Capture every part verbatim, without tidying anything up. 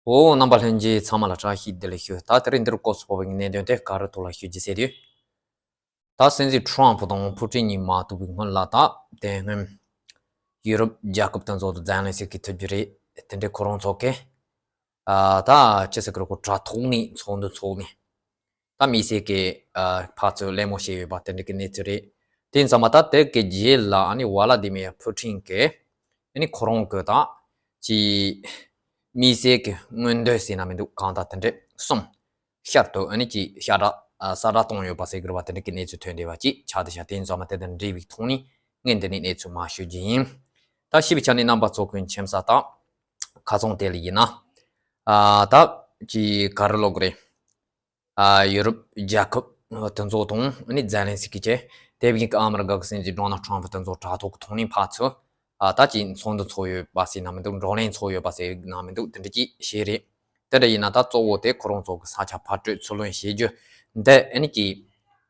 ཨོ། རྣམ་པ་ལྷན་རྒྱས་ཚང་མ་ལ་བཀྲ་ཤིས་བདེ་ལེགས་ཞུ། ད་དེ་རིང་འདིར་སྐོར་སུ་ཕོག་པའི་གནད་དོན་དེ་ག་རེ་ཐོག་ལ་ཞུ་རྒྱུ་ཟེར་དུས། ད་སྲིད་འཛིན་ཁྲོམ་ཕུ་དང་ཕུ་ཀྲིན་གཉིས་མ་ཐུག་པའི་སྔོན་ལ། ད་དེ་སྔོན་ཡུ་རོབ་རྒྱལ་ཁབ་དེ་ཚོ་དང་ཛེ་ལན་སི་ཀི་ཐུག་རྒྱུ་རེད། དེ་འདྲའི་ཁོ་རང་ཚོ་གི་ཨ་ད་ཅི་ཟེར་གི་རེད། ཁོ་དྲ་ཐོག་ནས་ཚོགས་འདུ་ཚོགས་ནས། ད་དམིགས་བསལ་གྱི་ཨ་ཕར་ཚུར་གླེང་མོལ་བྱས་ཡོད་པ་དེ་འདྲ་གི་གནས་ཚུལ་རེད། དེ་ཡིན་ཙང་མ། ད་དེ་གི་རྗེས་ལ་ཨ་ནི་ཝ་ལ་དི་མིར་ཕུ་ཀྲིན་གྱིས་ཨ་ནི་ཁོ་རང་གི་ད་ཅི་དམིགས་བསལ་གྱི་མངོན་འདོད་ཟེར་ན་མི་འདུག། གང་ལྟར་དེ་འདྲ་གསུམ་ཤར་དུ་ཨ་ནི་ཅི་ཤ་ཁྲག་ཨ་གསལ་བསྒྲགས་བཏང་ཡོད་པ་ཟེར་གི་རེད་པ། དེ་འདྲ་གི་གནས་ཚུལ་ཐོན་བསྡད་པ་ཅིག་ཆགས་བསྡད་ཤག། དེ་ཡིན་ཙང་མ། དེ་དང་འབྲེལ་བའི་ཐོག་ནས་ངས་འདི་ནས་གནས་ཚུལ་མར་ཞུ་རྒྱུ་ཡིན། ད་ཞུས་པའི་ཆ་ནས་རྣམ་པ་ཚོ་ཀུན་མཁྱེན་གསལ། ད་ཁ་སང་དེ་ལ་ཡིན་ན་ཨ་ད་ཅི་ག་རེ་ལབ་དགོས་རེད། ཨ་ཡུ་རོབ་རྒྱལ་ཁབ་དེ་ཚོ་དང་ཨ་ནི་ཛེ་ལན་སི་ཀི་བྱས། དེ་བཞིན་གྱི་ཨ་མི་རི་ཀ་གི་སྲིད་འཛིན་ཌོ་ནལ་ཁྲོམ་ཕུ་དེ་ཚོ་དྲ་ཐོག་གི་ཐོག་ནས་ཕར་ཚུར་ཨ་ད་ཅི་ཚོགས་འདུ་ཚོགས་ཡོད་པ་ཟེར་ན་མི་འདུག། བགྲོ་གླེང་ཚོགས་ཡོད་པ་ཟེར་ན་མི་འདུག། དེ་འདྲ་ཅིག་བྱས་རེད། དེ་འདྲ་ཡིན་ན་ད་གཙོ་བོ་དེ་ཁོ་རང་ཚོ་གི་ས་ཆ་ཕར་སྤྲོད་ཚུར་ལེན་བྱེད་རྒྱུ་འདི་ཨ་ནི་ཅི་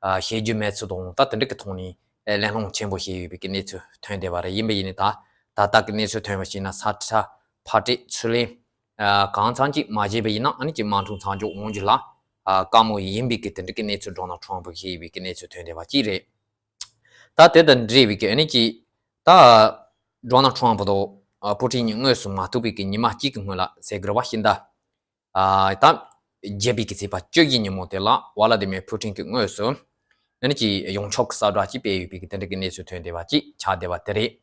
ཨ་བྱེད་རྒྱུ་མེད་ཚུལ་དང་། ད་དེ་འདྲ་གི་ཐོག་ནས་ཨ་གླེང་སློང་ཆེན་པོ་བྱས་ཡོད་པའི་གི་གནས་ཚུལ་ཐོན་བསྡད་པ་རེད། ཡིན་པ་ཡིན་ནའི་ད་ད་ལྟ་གི་གནས་ཚུལ་ཐོན་པ་ཞིག་ན་ས་ཆ་ཕར་སྤྲོད་ཚུར་ལེན་ཨ་གང་འཚམ་ཅིག་མ་བྱས་པ་ཡིན་ན་ཨ་ནི་ཅི་མ་འཁྲུག་མཚམས་འཇོག་འོང་རྒྱུ་ལ་ཨ་དཀའ་མོ་ཡིན་པའི་གི་དེ་འདྲ་གི་གནས་ཚུལ་ཌོ་ནལ་ཁྲོམ་ཕུ་བྱས་པའི་གི་གནས་ཚུལ་ཐོན་བསྡད་པ་ཅིག་རེད། ད་དེ་དང་འབྲེལ་བའི་གི་ཨ་ནི་ཅི་ད་ཌོ་ནལ་ཁྲོམ་ཕུ་དང་ཨ་ཕུ་ཀྲིན་གཉིས་དངོས་སུ་མ་ཐུག་པའི་གི་ཉི་མ་གཅིག་གི་སྔོན་ལ་ཟེར་གི་རེད་པ། ཕྱི་ཟླ་ཨ་ད་བརྒྱད་པའི་གི་ཚེས་པ་བཅུ་བཞི་ཉིན་མོ་དེ་ལ་ཝ་ལ་དི་མིར་ཕུ་ཀྲིན་གྱིས་དངོས་སུ་ཨ་ནི་ཅི་ཡོངས་ཁྱབ་ཀྱི་གསལ་བསྒྲགས་ཅིག་སྤེལ་ཡོད་པའི་གི་དེ་འདྲ་གི་གནས་ཚུལ་ཐོན་བསྡད་པ་ཅིག་ཆགས་བསྡད་པ་དེ་རེད།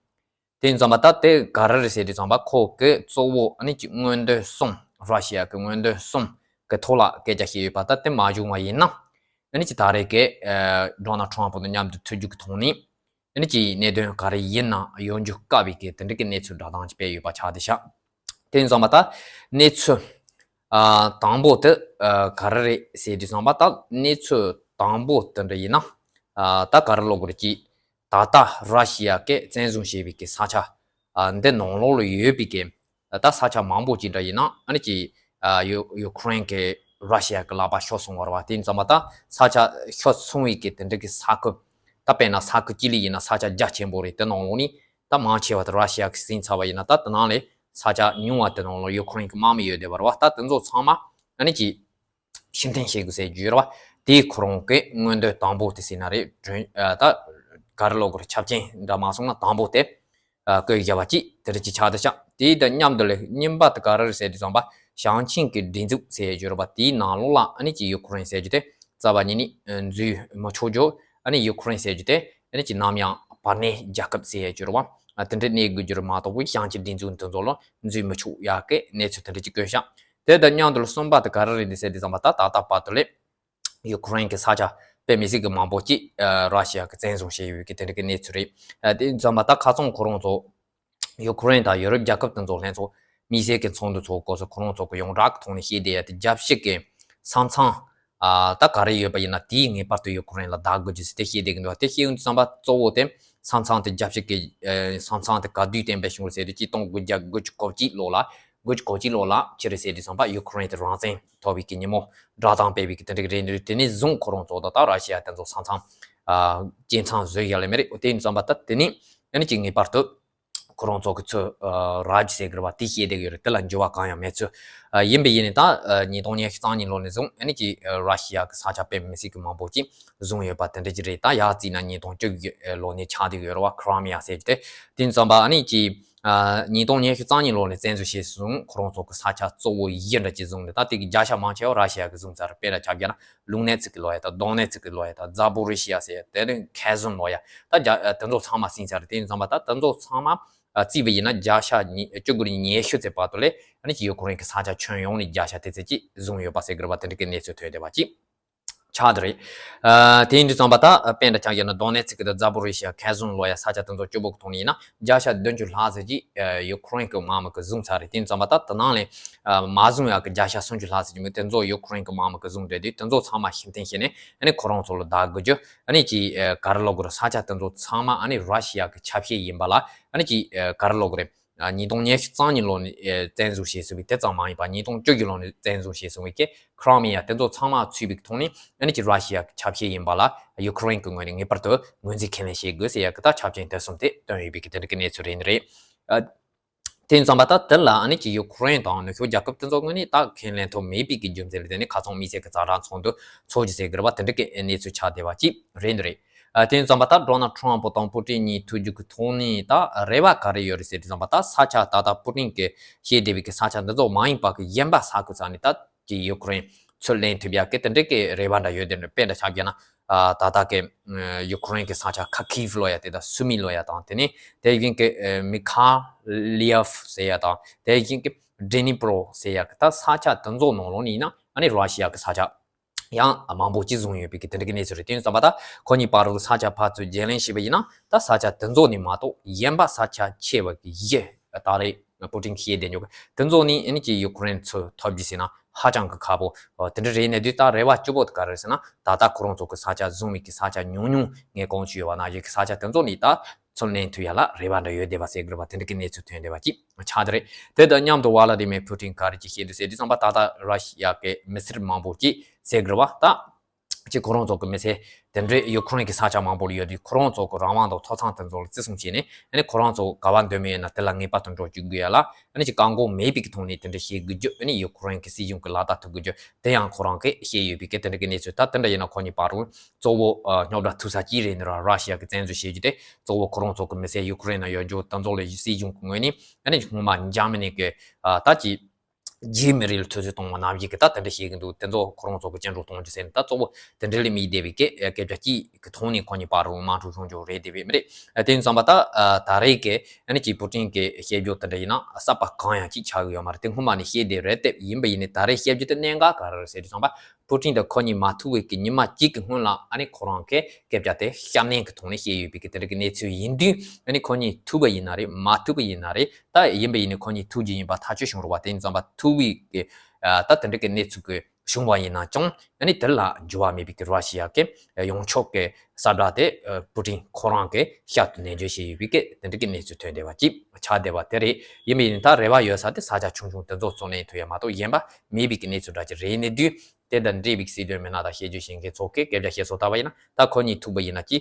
དེ་ཡིན་ཙང་མ། ད་དེ་ག་རེ་རེད་ཟེར་དུས་ཙམ་པ། ཁོ་གི་གཙོ་བོ་ཨ་ནི་ཅི་མངོན་འདོད་གསུམ། ར་ཤི་ཡ་གི་མངོན་འདོད་གསུམ་གི་ཐོག་ལ་སྐད་ཆ་བཤད་ཡོད་པ། ད་དེ་མ་བྱུང་བ་ཡིན་ན་ཨ་ནི་ཅི་ད་རེས་ཀྱི་ཨ་ཌོ་ནལ་ཁྲོམ་ཕུ་དང་མཉམ་དུ་ཐུག་རྒྱུ་གི་ཐོག་ནས་ཨ་ནི་ཅི་གནད་དོན་ག་རེ་ཡིན་ན་ཡོང་རྒྱུ་དཀའ་བའི་གི་དེ་འདྲ་གི་གནས་ཚུལ་བསྒྲགས་སྟངས་ཅིག་སྤེལ་ཡོད་པ་ཆགས་བསྡད་ཤག། དེ་ཡིན་ཙང་མ། ད་གནས་ཚུལ་ཨ་དང་པོ་དེ་ཨ་ག་རེ་རེད་ཟེར་དུས་ཙམ་པ། ད་གནས་ཚུལ་དང་པོ་དེ་འདྲ་ཡིན་ན་ཨ་ད་ག་རེ་ལབ་དགོས་རེད། ཅི་ད་ལྟ་ར་ཤི་ཡ་གིས་བཙན་བཟུང་བྱས་པའི་གི་ས་ཆ་ཨ་འདི་ནང་ལོགས་ལ་ཡོད་པའི་གི་ད་ས་ཆ་མང་པོ་ཅིག་འདྲ་ཡིན་ན་ཨ་ནི་ཅི་ཨ་ཡུ་ཡུ་ཁུ་རེན་གྱིས་ར་ཤི་ཡ་གི་ལག་པར་ཤོར་སོང་བ་རེད་པ། དེ་ཡིན་ཙང་མ། ད་ས་ཆ་ཤོར་སོང་བའི་གི་དེ་འདྲ་གི་ས་ཁུལ། ད་དཔེར་ན་ས་ཁུལ་གཅིག་ལ་ཡིན་ན་ས་ཆ་རྒྱ་ཆེན་པོ་རེད། དེ་ནང་ལོགས་ནས་ད་མང་ཆེ་བ་དེ་ར་ཤི་ཡ་གིས་ཟིན་ཚར་བ་ཡིན་ན། ད་དེ་ནང་ལས་ས་ཆ་ཉུང་བ་དེ་ནང་ལ་ཡུ་ཁུ་རེན་གྱི་དམག་མི་ཡོད་བསྡད་པ་རེད་པ། ད་དེ་ཚོ་ཚང་མ་ཨ་ནི་ཅི་ཕྱིར་འཐེན་བྱེད་དགོས་ཟེར་རྒྱུ་རེད་པ། དེ་ཁོ་རང་གི་མངོན་འདོད་དང་པོ་དེ་ཟེར་ན་རེད། ཨ་ད་ག་རེ་ལབ་དགོས་རེད། ཆ་རྐྱེན་འདྲ་མ་སོང་ན་དང་པོ་དེ་ཨ་བཀོད་བཞག་པ་ཅིག་དེ་འདྲ་ཅིག་ཆགས་བསྡད་ཤག། དེ་དང་མཉམ་དུ་ལས་གཉིས་པ་དེ་ག་རེ་རེད་ཟེར་དུས་ཙམ་པ། ཞིང་ཆེན་གྱི་སྒྲིག་འཛུགས་ཟེར་རྒྱུ་རེད་པ། དེའི་ནང་ལོགས་ལ་ཨ་ནི་ཅི་ཡུ་ཁུ་རེན་ཟེར་རྒྱུ་དེ་རྩ་བ་ཉིད་ནས་འཛུལ་མི་ཆོག་རྒྱུ། ཨ་ནི་ཡུ་ཁུ་རེན་ཟེར་རྒྱུ་དེ་ཨ་ནི་ཅི་ནམ་ཡང་བར་གནས་རྒྱལ་ཁབ་ཟེར་རྒྱུ་རེད་པ། ཨ་དེ་འདྲ་གནས་དགོས་རྒྱུ་རེད་མ་གཏོགས་པའི་ཞིང་ཆེན་སྒྲིག་འཛུགས་དེ་ཚོ་ལ་འཛུལ་མི་ཆོག་ཡག་གི་གནས་ཚུལ་དེ་འདྲ་ཅིག་བཀོད་ཤག། དེ་དང་མཉམ་དུ་ལ་གསུམ་པ་དེ་ག་རེ་རེད་འདི་ཟེར་དུས་ཙམ་པ། ད་ད་ལྟ་བར་དུ་ལས་ཡུ་ཁུ་རེན་གྱི་ས་ཆ་དཔེ་མི་སྲིད་ཀྱི་མང་པོ་ཅིག་ཨ་ར་ཤི་ཡ་གིས་བཙན་བཟུང་བྱས་ཡོད་ཀྱི་དེ་འདྲ་གི་གནས་ཚུལ་རེད། ཨ་དེ་ཡིན་ཙང་མ། ད་ཁ་སང་ཁོ་རང་ཚོ་ཡུ་ཁུ་རེན་དང་ཡུ་རོབ་རྒྱལ་ཁབ་དེ་ཚོ་ལྷན་ཚོགས་དམིགས་བསལ་གྱི་ཚོགས་འདུ་ཚོགས་སྐབས་སུ་ཁོ་རང་ཚོ་གི་ཡོངས་གྲགས་ཀྱི་ཐོག་ནས་བཤད་བསྡད་ཡ་དེ། རྒྱལ་སྤྱི་གི་ས་མཚམས་ཨ་ད་ག་རེ་ཡོད་པ་ཡིན་ན་དེའི་ངེས་པར་དུ་ཡུ་ཁུ་རེན་ལ་བདག་དགོས་རྒྱུ་ཟེར་དེ་བཤད་བསྡད་ཀྱི་འདུག། དེ་བཤད་ཡོང་དུས་ཙམ་པ་གཙོ་བོ་དེ་ས་མཚམས་དེ་རྒྱལ་སྤྱི་གི་ཨ་ས་མཚམས་དེ་ག་དུས་གཏན་འབེབས་བྱུང་རེད་ཟེར་དུས། གཅིག་སྟོང་དགུ་བརྒྱ་དགུ་བཅུ་གོ་གཅིག་ལོ་ལ། དགུ་བཅུ་གོ་གཅིག་ལོ་ལ་ཅི་རེད་ཟེར་དུས་ཙམ་པ། ཡུ་ཁུ་རེན་དེ་རང་བཙན་ཐོབ་པའི་གི་ཉིན་མོ་བསྒྲགས་གཏམ་སྤེལ་བའི་གི་དེ་འདྲ་གི་རེད་འདུག། དེ་ནས་བཟུང་ཁོ་རང་ཚོ་དང་ད་ར་ཤི་ཡ་དེ་ཚོ་ས་མཚམས་ཨ་བཅད་མཚམས་བཟོས་ཡ་ལེ་མེད་རེད། དེ་ཡིན་ཙམ་པ་ད་དེ་ནས་ཨ་ནི་ཅིག་ངེས་པར་དུ་ཁོ་རང་ཚོ་གི་ཚུར་ཨ་རག་རྒྱུ་ཟེར་གི་རེད་པ། དེ་བཤད་བསྡད་ཀྱི་ཡོད་རེད། དེ་ལ་འགྱུར་བ་གང་ཡང་མེད་ཚུལ། ཨ་ཡིན་པ་ཡིན་ནའི་ད་ཨ་ཉིས་སྟོང་ཉི་ཤུ་རྩ་གཉིས་ལོ་ནས་བཟུང་ཨ་ནི་ཅིག་ཨ་ར་ཤི་ཡ་གི་ས་ཆ་དཔེ་མི་སྲིད་ཀྱི་མང་པོ་ཅིག་བཟུང་ཡོད་པ་དེ་འདྲ་ཅིག་རེད། ད་ཡར་བརྩིས་ན་ཉིས་སྟོང་བཅུ་བཞི་ལོ་ནས་ཆགས་བསྡད་ཀྱི་ཡོད་རེད་པ། ཁི་རི་མི་ཡ་ཟེར་རྒྱུ་དེ། དེ་ཡིན་ཙམ་པ་ཨ་ནི་ཅིག་ཨ་ཉིས་སྟོང་ཉི་ཤུ་རྩ་གཉིས་ལོ་ནས་བཙན་འཛུལ་བྱས་སོང་། ཁོ་རང་ཚོ་གི་ས་ཆ་གཙོ་བོ་བཞི་འདྲ་ཅིག་བཟུང་ནས། ད་དེ་གི་བརྒྱ་ཆ་མང་ཆེ་བ་ར་ཤི་ཡ་གིས་བཟུང་ཚར་རེད། དཔེར་ན་ཆ་བཞག་ན་ལུག་ནེ་ཚིག་གི་ལོ་ཡ་དང་། དོ་ནེ་ཚིག་གི་ལོ་ཡ་དང་། ཛ་པོ་རི་ཤི་ཡ་ཟེར་ཡ། དེ་ནས་ཁེར་སོན་ལོ་ཡ། ད་རྒྱ་ཨ་དེ་ཚོ་ཚང་མ་ཟིན་ཚར་རེད། དེ་ཡིན་ཙམ་པ་ད་དེ་ཚོ་ཚང་མ་ཨ་བརྩིས་པ་ཡིན་ན་བརྒྱ་ཆ་ཉི་བཅུ་དགུ་ནས་ཉི་ཤུ་ཙམ་བར་དུ་ལས་ཨ་ནི་ཅིག་ཡུ་ཁུ་རེན་གྱི་ས་ཆ་ཁྱོན་ཡོངས་ནས་བརྒྱ་ཆ་དེ་ཙམ་ཅིག་བཟུང་ཡོད་པ་ཟེར་གི་རེད་པ། དེ་འདྲ་གི་གནས་ཚུལ་ཐོན་བསྡད་པ་ཅིག་ཆགས་བསྡད་རེད། ཨ་དེ་ཡིན་དུས་ཙམ་པ་ད་དཔེར་ན་ཆ་བཞག་ན་དོ་ནེ་ཚིག་གི་དང་ཛ་པོ་རི་ཤི་ཡ་ཁེར་སོན་ལོ་ཡ་ས་ཆ་དེ་ཚོ་བཅུ་པོ་གི་ཐོག་ནས་ཡིན་ན་བརྒྱ་ཆ་བདུན་ཅུ་ལྷག་ཙམ་ཅིག་ཨ་ཡུ་ཁུ་རེན་གྱི་དམག་མི་གིས་བཟུང་ཚར་རེད། དེ་ཡིན་ཙམ་པ་ད་དེ་ནང་ལས་ཨ་མ་བཟུང་ཡག་གི་བརྒྱ་ཆ་སུམ་ཅུ་ལྷག་ཙམ་ཅིག་མི་དེ་ཚོ་ཡུ་ཁུ་རེན་གྱི་དམག་མི་གིས་བཟུང་བསྡད་དུས། དེ་ཚོ་ཚང་མ་ཕྱིར་འཐེན་བྱས་ནས་ཨ་ནི་ཁོ་རང་ཚོ་ལ་བདག་དགོས་རྒྱུ། ཨ་ནི་ཅིག་ཨ་ག་རེ་ལབ་དགོས་རེད། ས་ཆ་དེ་ཚོ་ཚང་མ་ཨ་ནི་ར་ཤི་ཡ་གི་ཆ་ཤས་ཡིན་པ་ལ་ཨ་ནི་ཅིག་ཨ་ག་རེ་ལབ་དགོས་རེད། ཨ་ཉིས་སྟོང་ཉི་ཤུ་རྩ་གཉིས་ལོ་ནས་ཨ་བཙན་འཛུལ་བྱས་སོང་བའི་དེ་ཙམ་མ་ཡིན་པ། ཉིས་སྟོང་བཅུ་བཞི་ལོ་ནས་བཙན་འཛུལ་བྱས་སོང་བའི་གི་ཁི་རི་མི་ཡ་དེ་ཚོ་ཚང་མ་ཚུད་པའི་གི་ཐོག་ནས་ཨ་ནི་ཅིག་ར་ཤི་ཡ་གི་ཆ་ཤས་ཡིན་པ་ལ་ཡུ་ཁུ་རེན་གྱི་ངོས་ནས་ངེས་པར་དུ་ངོས་འཛིན་ཁས་ལེན་བྱེད་དགོས་ཟེར་ཡག་གི་ད་ཆ་རྐྱེན་དེ་གསུམ་དེ་བཏོན་ཡོད་པའི་གི་དེ་འདྲ་གི་གནས་ཚུལ་རེད། ཨ་ དེ་ཡིན་ཙང་པ་ད་དེ་ལ་ཨ་ནི་ཅིག་ཡུ་ཁུ་རེན་དང་ནུབ་ཕྱོགས་རྒྱལ་ཁབ་དེ་ཚོ་ངོས་ནས་ད་ཁས་ལེན་ཐུབ་མེད་པའི་གི་རྒྱུ་མཚན་ལ་བརྟེན་ནས་ཁ་སང་དམིགས་བསལ་གྱི་ཛ་དྲག་ཚོགས་འདུ་ཚོགས་རྒྱུ་ཟེར་གི་རེད་པ། དེ་འདྲ་གི་གནས་ཚུལ་ཆགས་བསྡད་པ་ཅིག་རེད་འདི་རེད། ཨ་དེ་ཡིན་ཙང་པ་ད་ཌོ་ནལ་ཊམ་པ་དང་པུ་ཏིན་གཉིས་ཐུག་རྒྱུ་གི་ཐོག་ནས་ད་རེ་བ་ག་རེ་ཡོད་རེད་ཟེར་དུས་ཙམ་པ། ད་ས་ཆ་ད་ལྟ་པུ་ཏིན་གྱིས་བཤད་བསྡད་པའི་གི་ས་ཆ་འདི་ཚོ་མ་ཡིན་པ་གི་གཞན་པ་ས་ཁུལ་ས་ནས་ད་ཅིག་ཡུ་ཁུ་རེན་ཚུར་ལེན་ཐུབ་ཡག་གི་དེ་འདྲ་གི་རེ་བ་འདྲ་ཡོད་དེ་འདྲ། དཔེ་འདྲ་ཆ་བཞག་ན། ཨ་ད་ལྟ་གི་ཡུ་ཁུ་རེན་གྱི་ས་ཆ་ཁ་ཁིབ་ལོ་ཡ་དེ་དང་སུ་མི་ལོ་ཡ་དང་། དེ་ནས་དེ་བཞིན་གྱི་མི་ཁ་ལི་ཡབ་ཟེར་ཡ་དང་། དེ་བཞིན་གྱི་ཌི་ནི་པྲོ་ཟེར་ཡ་གི་ད་ས་ཆ་དེ་ཚོ་ནང་ལོགས་ནས་ཡིན་ན་ཨ་ནི་ར་ཤི་ཡ་གི་ས་ཆ་ཡང་མང་པོ་ཅིག་བཟུང་ཡོད་པའི་གི་དེ་འདྲ་གི་གནས་ཚུལ་རེད། དེ་ཡིན་ཙང་པ་ད་ཁོ་གཉིས་བར་དུ་ས་ཆ་ཕར་ཚུར་བརྗེ་ལེན་བྱས་པ་ཡིན་ན། ད་ས་ཆ་དེ་ཚོ་ནས་མ་གཏོགས་གཞན་པ་ས་ཆ་ཆེ་བ་གི་བཞི་ད་རེས་པུ་ཏིན་གྱིས་བཤད་བསྡད་ཡོད་གི། དེ་ཚོ་ནས་ཨ་ནི་ཅིག་ཡུ་ཁུ་རེན་ཚུར་ཐོབ་རྒྱུ་ཟེར་ན་ཧ་ཅང་གི་ཁག་པོ། ཨོ་དེ་འདྲ་རེད་ནས་དུས་ད་རེ་བ་སྐྱོ་པོ་དེ་ག་རེ་རེད་ཟེར་ན། ད་ལྟ་ཁོ་རང་ཚོ་གི་ས་ཆ་བཟུང་བའི་གི་ས་ཆ་ཉུང་ཉུང་ངས་གོང་ཞུས་པ་ནང་བཞིན་གི་ས་ཆ་དེ་ཚོ་ནས་ད་ཚུར་ལེན་ཐུབ་ཡ་ལ་རེ་བ་འདྲ་ཡོད་བསྡད་པ་ཟེར་དགོས་པ། དེ་འདྲ་གི་གནས་ཚུལ་ཐོན་བསྡད་པ་ཅིག་ཆགས་བསྡད་རེད། དེ་དང་མཉམ་དུ་ཝ་ལ་དི་མེ་ཕུ་ཏིན་ག་རེ་ཅིག་བཤད་འདུག་ཟེར་དུས་ཙམ་པ། ད་ལྟ་ར་ཤི་ཡ་གི་མི་སེར་མང་པོ་ཅིག་ཟེར་དགོས་པ་ད་ཅིག་ཁོ་རང་ཚོ་གི་མི་སེར་དེ་འདྲའི་ཡུ་ཁུ་རེན་གྱི་ས་ཆ་མང་པོ་ལ་ཡོད་དུས་ཁོ་རང་ཚོ་གི་རང་དབང་དང་ཐོབ་ཐང་དེ་ཚོ་ལ་བརྩི་སྲུང་བྱས་ནས། ཨ་ནི་ཁོ་རང་ཚོ་ག་པར་འདོད་མི་ཡོད་ན་དེ་ལ་ངེས་པར་དུ་འགྲོ་བཅུག་དགོས་ཡ་ལ། ཨ་ནི་ཅིག་བཀག་འགོག་མེད་པའི་གི་ཐོག་ནས་དེ་འདྲ་བྱེད་དགོས་རྒྱུ། ཨ་ནི་ཡུ་ཁུ་རེན་གྱི་སྲིད་གཞུང་གི་ལག་བསྟར་ཐུབ་དགོས་རྒྱུ་དེ་ཡང་ཁོ་རང་གིས་བཤད་ཡོད་པའི་གི་དེ་འདྲ་གི་གནས་ཚུལ། ད་དེ་འདྲ་ཡིན་ན་ཁོ་གཉིས་བར་དུ་གཙོ་བོ་ཨ་རྙོག་དྲ་ཐུག་ས་གཅིག་རེད་འདི་ར། ར་ཤི་ཡ་གི་བཙན་འཛུལ་བྱེད་རྒྱུ་དེ་གཙོ་བོ་ཁོ་རང་ཚོ་གི་མི་སེར་ཡུ་ཁུ་རེན་ན་ཡོད་རྒྱུ་དེ་ཚོ་ལ་སྲིད་གཞུང་གི་ངོས་ནས་ཨ་ནི་སྔོན་མ་འཇར་མ་ནི་གི་ཨ་ད་ཅིག་རྒྱའི་མི་རིགས་ལ་ཐུབ་ཚོད་གཏོང་བ་ནང་བཞིན་གི་ད་དེ་འདྲ་བྱེད་གི་འདུག་དེ་ཚོ་ཁོ་རང་ཚོ་གི་བཅིངས་འགྲོལ་གཏོང་རྒྱུ་ཟེར་ནས་ད་གཙོ་བོ་དེ་འདྲ་ལ་དམིགས་བསྡད་པའི་གི་སྐད་ཆ་གཅིག་གི་ཐོག་ནས་ཁོ་གཉིས་བར་དུ་དམག་འཁྲུག་བྱུང་རྒྱུ་རེད་བསྡད་པའི་མི་རེད། དེ་ཡིན་ཙང་པ་ད་ད་རེས་ཀྱི་ཨ་ནི་ཅིག་པུ་ཏིན་གྱི་བཤད་རྒྱུ་དེ་འདྲ་ཡིན་ན་གསར་པ་གང་ཡང་ཅིག་ཆགས་གི་ཡོད་མ་རེད། དེ་སྔོན་མ་ནས་བཤད་བསྡད་རེད་དེ། ཡིན་པ་ཡིན་ནའི་ད་རེས་བཤད་རྒྱུ་དེ་གནད་འགག་ག་རེ་རེད་ཟེར་དུས་ཙམ་པ། པུ་ཏིན་དང་ཁོ་གཉིས་མ་ཐུག་པའི་གི་ཉི་མ་གཅིག་གི་སྔོན་ལ་ཨ་ནི་ཁོ་རང་གིས་སྐད་ཆ་དེ་བཤད་ནན་གི་ཐོག་ནས་བཤད་ཡོད་པའི་གི་དེ་འདྲ་གི་གནས་ཚུལ་ཡིན་དུས། ཨ་ནི་ཁོ་གཉིས་ཐུག་པ་ཡིན་ན་རེད། མ་ཐུག་པ་ཡིན་ན་རེད། ད་ཡིན་པ་ཡིན་ནའི་ཁོ་གཉིས་ཐུག་རྒྱུ་ཡིན་པ་ཐག་ཆོད་བྱུང་རེད་པ། དེ་ཡིན་ཙང་པ་ཐུག་པའི་གི་ད་དེ་འདྲ་གི་གནས་ཚུལ་གི་བྱུང་བ་ཡིན་ན་ཀྱང་། ཨ་ནི་དེ་ལ་འགྱུར་བ་མེད་པའི་གི་ར་ཤི་ཡ་གི་ཡོངས་ཁྱབ་གི་གསལ་བསྒྲགས་དེ་པུ་ཏིན་ཁོ་རང་གིས་ཤར་དུ་ནན་བརྗོད་བྱས་ཡོད་པའི་གི་དེ་འདྲ་གི་གནས་ཚུལ་ཐོན་བསྡད་པ་ཅིག་ཆགས་བསྡད་པ་དེ་རེད། ཡིན་པ་ཡིན་ནའི་ད་རེ་བ་ཡོད་ས་དེ་ས་ཆ་ཆུང་ཆུང་དེ་ཚོ་ཚུར་ལེན་ཐུབ་ཡ་མ་གཏོགས་གཞན་པ་མེད་པའི་གི་གནས་ཚུལ་འདྲ་ཅིག་རེད་ནས་དུས། དེ་དང་འབྲེལ་བའི་སྲིད་དོན་མི་སྣ་དང་བཤད་རྒྱུ་བྱེད་མཁན་ཚོ་གིས་སྐད་ཆ་བཤད་སོ་ལྟ་བ་ཡིན་ན། ད་ཁོ་གཉིས་ཐུག་པ་ཡིན་ན་ཅི།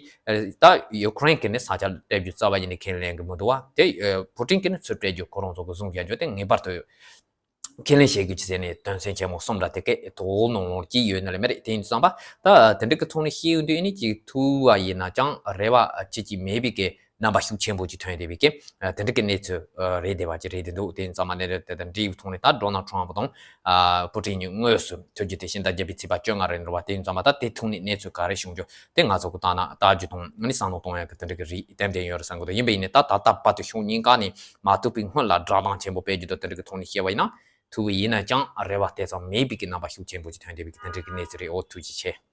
ད་ཡུ་ཁུ་རེན་གྱིས་ནི་ས་ཆ་སྤྲད་རྒྱུ་རྩ་བ་ཡིན་ནི་ཁས་ལེན་གི་མི་འདུག་བ། དེ་པུ་ཏིན་གྱིས་ནི་ཚུར་སྤྲད་རྒྱུ་ཁོ་རང་ཚོ་གི་བཟུང་བཞག་རྒྱུ་དེ་ངེས་པར་དུ་ཁས་ལེན་བྱེད་དགོས་ཀྱི་ཟེར་ནས་དོན་ཚན་ཆེན་མོ་གསུམ་འདྲ་དེ་གའི་ཐོག་ནང་ལོགས་ཀྱི་ཡོད་ནི་ལས་མེད་རེད། དེ་ཡིན་དུས་ཙམ་པ་ད་དེ་འདྲ་གི་ཐོག་ནས་བཤད་ཡོང་དུས་ནི་ཅིག་ཐུག་པ་ཡིན་ན་ཅང་རེ་བ་ཅི་ཅིག་མེད་པའི་གི་རྣམ་པ་ཤུགས་ཆེན་པོ་ཅིག་ཐོན་བསྡད་པའི་གི་དེ་འདྲ་གི་གནས་ཚུལ་རེད་བསྡད་པ་ཅིག་རེད་བསྡད་འདུག་དེ་ཡིན་ཙང་མ་ནས་རེད། དེ་དང་འབྲེལ་བའི་ཐོག་ནས་ད་ཌོ་ནལ་ཊམ་པ་དང་པུ་ཏིན་གཉིས་དངོས་སུ་ཐུག་རྒྱུ་དེ་ཕྱི་ཟླ་བརྒྱད་པའི་ཚེས་པ་བཅོ་ལྔ་རེད་འགྲོ་བ། དེ་ཡིན་ཙང་མ་ད་དེ་ཐོག་ནས་གནས་ཚུལ་ག་རེ་བྱུང་རྒྱུ་དེ་ང་ཚོ་གི་ལྟ་ན་ལྟ་རྒྱུ་དང་ནི་བསམ་བློ་གཏོང་ཡག་གི་དེ་འདྲ་གི་རིགས་ཏན་ཏན་ཡོད་རེད་བསམ་གི་འདུག་ཡིན་པ་ཡིན་ནའི་ད་ད་ལྟ་བར་དུ་ཕྱོགས་གཉིས་ཀ་ནས་མ་ཐུག་པའི་སྔོན་ལ་བསྒྲགས་གཏམ་ཆེན་པོ་སྤེལ་རྒྱུ་དང་དེ་འདྲ་གི་ཐོག་ནས་བཤད་པ་ཡིན་ན། ཐུག་པ་ཡིན་ན་ཅང་རེ་བ་དེ་ཙམ་མེད་པའི་གི་རྣམ་པ་ཤུགས་ཆེན་པོ་ཅིག་ཐོན་བསྡད་པའི་གི་དེ་འདྲ་གི་གནས་ཚུལ་རེད། འོ་ཐུགས་རྗེ་ཆེ།